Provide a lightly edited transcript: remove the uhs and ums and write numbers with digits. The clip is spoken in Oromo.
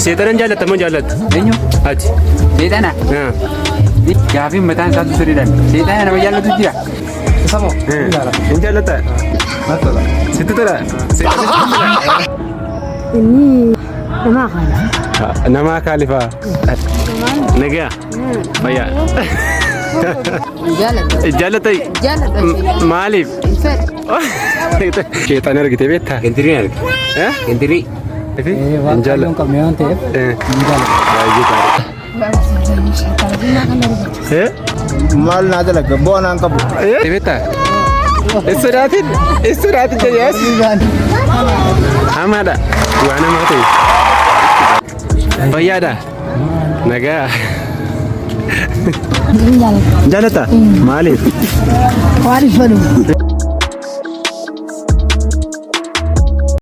Seexanan jaallatta moo jaallattu? Eenyu? Ati. Seexana. Gaafiin mataan isaatu sirriidhaan. Seexana nama jaallatu jira. Hin jaallatta? Sitti tola? Inni namaa kana. Namaa kaalifaa. Nagaa. Fayyaa. Jaalladha. Jaallatta? Jaalladha. Maaliif? Fedha. Sheexana argitee beektaa? Gandirii arga. Gandirii. Hin jaalladhu. Qabne waan ta'eef hin jaalladhu. Baay'ee gaarii. Maal naa dalaga bu'aa naan qabu. Beektaa? Hin sodaatin. Hin sodaatin jedhee. Hamaadha. Waan hamaa ta'e. Fayyaadha. Nagaa. Jaalatta? Maaliif? Waan hin fedhu.